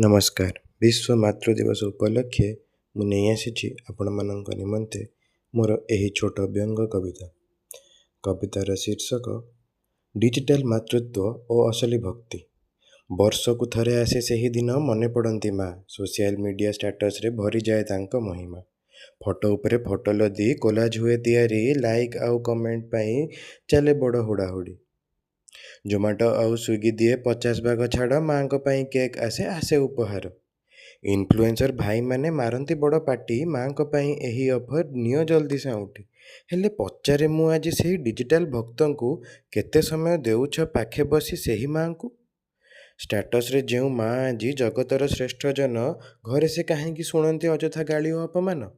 ନମସ୍କାର। ବିଶ୍ୱ ମାତୃ ଦିବସ ଉପଲକ୍ଷେ ମୁଁ ନେଇ ଆସିଛି ଆପଣମାନଙ୍କ ନିମନ୍ତେ ମୋର ଏହି ଛୋଟ ବ୍ୟଙ୍ଗ କବିତା। କବିତାର ଶୀର୍ଷକ ଡିଜିଟାଲ ମାତୃତ୍ୱ ଓ ଅସଲି ଭକ୍ତି। ବର୍ଷକୁ ଥରେ ଆସେ ସେହି ଦିନ, ମନେ ପଡ଼ନ୍ତି ମା'। ସୋସିଆଲ ମିଡ଼ିଆ ଷ୍ଟାଟସରେ ଭରିଯାଏ ତାଙ୍କ ମହିମା। ଫଟୋ ଉପରେ ଫଟୋ ଲଦି କୋଲାଜ ହୁଏ ତିଆରି, ଲାଇକ୍ ଆଉ କମେଣ୍ଟ ପାଇଁ ଚାଲେ ବଡ଼ ହୁଡ଼ାହୁଡ଼ି। ଜୋମାଟୋ ଆଉ ସ୍ୱିଗି ଦିଏ 50 ଭାଗ ଛାଡ଼, ମା'ଙ୍କ ପାଇଁ କେକ୍ ଆସେ, ଆସେ ଉପହାର। ଇନଫ୍ଲୁଏନ୍ସର ଭାଇମାନେ ମାରନ୍ତି ବଡ଼ ପାଟି, ମା'ଙ୍କ ପାଇଁ ଏହି ଅଫର୍ ନିଅ ଜଲ୍ଦି ସାଉଁଟି। ହେଲେ ପଚାରେ ମୁଁ ଆଜି ସେହି ଡିଜିଟାଲ ଭକ୍ତଙ୍କୁ, କେତେ ସମୟ ଦେଉଛ ପାଖେ ବସି ସେହି ମା'ଙ୍କୁ? ଷ୍ଟାଟସରେ ଯେଉଁ ମା' ଆଜି ଜଗତର ଶ୍ରେଷ୍ଠ ଜନ, ଘରେ ସେ କାହିଁକି ଶୁଣନ୍ତି ଅଯଥା ଗାଳି ଓ ଅପମାନ?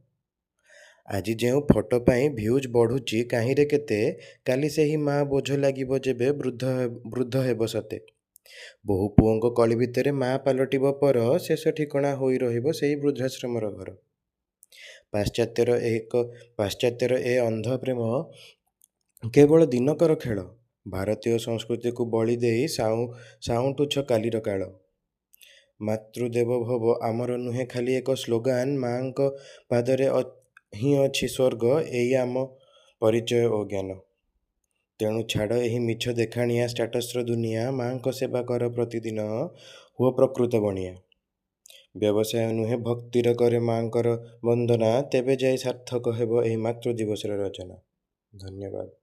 ଆଜି ଯେଉଁ ଫଟୋ ପାଇଁ ଭ୍ୟୁଜ୍ ବଢ଼ୁଛି କାହିଁରେ କେତେ, କାଲି ସେହି ମା' ବୋଝ ଲାଗିବ ଯେବେ ବୃଦ୍ଧ ହେବ ସତେ। ବୋହୂ ପୁଅଙ୍କ କଳି ଭିତରେ ମା' ପାଲଟିବ ପର, ଶେଷ ଠିକଣା ହୋଇ ରହିବ ସେଇ ବୃଦ୍ଧାଶ୍ରମର ଘର। ପାଶ୍ଚାତ୍ୟର ଏ ଅନ୍ଧ ପ୍ରେମ କେବଳ ଦିନକର ଖେଳ, ଭାରତୀୟ ସଂସ୍କୃତିକୁ ବଳି ଦେଇ ସାଉଁଟୁଛ କାଲିର କାଳ। ମାତୃଦେବୋ ଭବ ଆମର ନୁହେଁ ଖାଲି ଏକ ସ୍ଲୋଗାନ, ମା'ଙ୍କ ପାଦରେ ହିଁ ଅଛି ସ୍ୱର୍ଗ, ଏଇ ଆମ ପରିଚୟ ଓ ଜ୍ଞାନ। ତେଣୁ ଛାଡ଼ ଏହି ମିଛ ଦେଖାଣିଆ ଷ୍ଟାଟସର ଦୁନିଆ, ମା'ଙ୍କ ସେବା କର ପ୍ରତିଦିନ, ହୁଅ ପ୍ରକୃତ ବଣିଆ। ବ୍ୟବସାୟ ନୁହେଁ ଭକ୍ତିରେ କର ମା'ଙ୍କର ବନ୍ଦନା, ତେବେ ଯାଇ ସାର୍ଥକ ହେବ ଏହି ମାତୃ ଦିବସର ରଚନା। ଧନ୍ୟବାଦ।